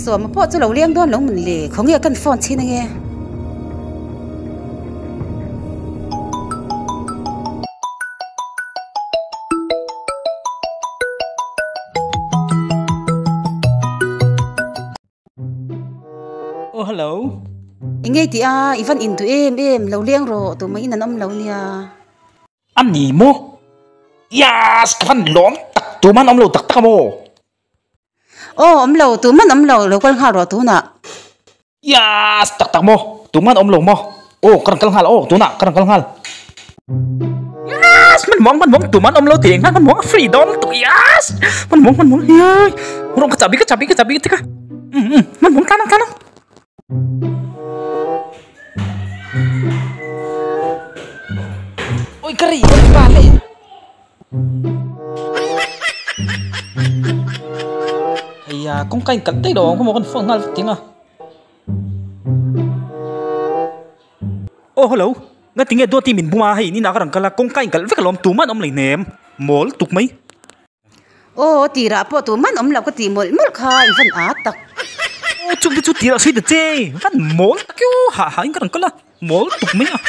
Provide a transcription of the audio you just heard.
Sawma pawh chu lo leng dawn lo mun le, khawnge kan phone chhin ange. Oh hello. Engei tih a, i van induh em em, lo leng rawh, tumah in an awm lo nia. A ni maw? Yes! Ka van lawm tak, tumah an awm lo tak tak a maw? Aw, awm lo, tumah an awm lo, lo kal nghal rawh tunah. Yes! Tak tak maw? Tumah an awm lo maw? Aw, ka rawn kal nghal, aw, tunah ka rawn kal nghal. Yes! Hmanhmawng, hmanhmawng, tumah an awm lo tih nghal, hmanhmawng a free dawn lutuk, yes! Hmanhmawng, hmanhmawng, hei! Rawng ka chahbi, ka chahbi, ka chahbi, tika. Um, um, hmanhmawng, tlan ang, tlan ang. Oi ka ri oi pa le. Heia kawngka in kalh daih lo ang khaw maw kan phone nghal vek ting a. Oh hello nga tinge duati min bum a hei in inah ka rawn kal a kawngka in kalh vek alawm tumah an awm lei hnem mawl tuk mai. Aw tirah pawh tu man awm lo ka tih mawlh mawlh kha i van â tak. Aw chungte chu tirah sawi ta che, van mawl tak io hah hah in ka rawn kal a, mawl tuk mai a.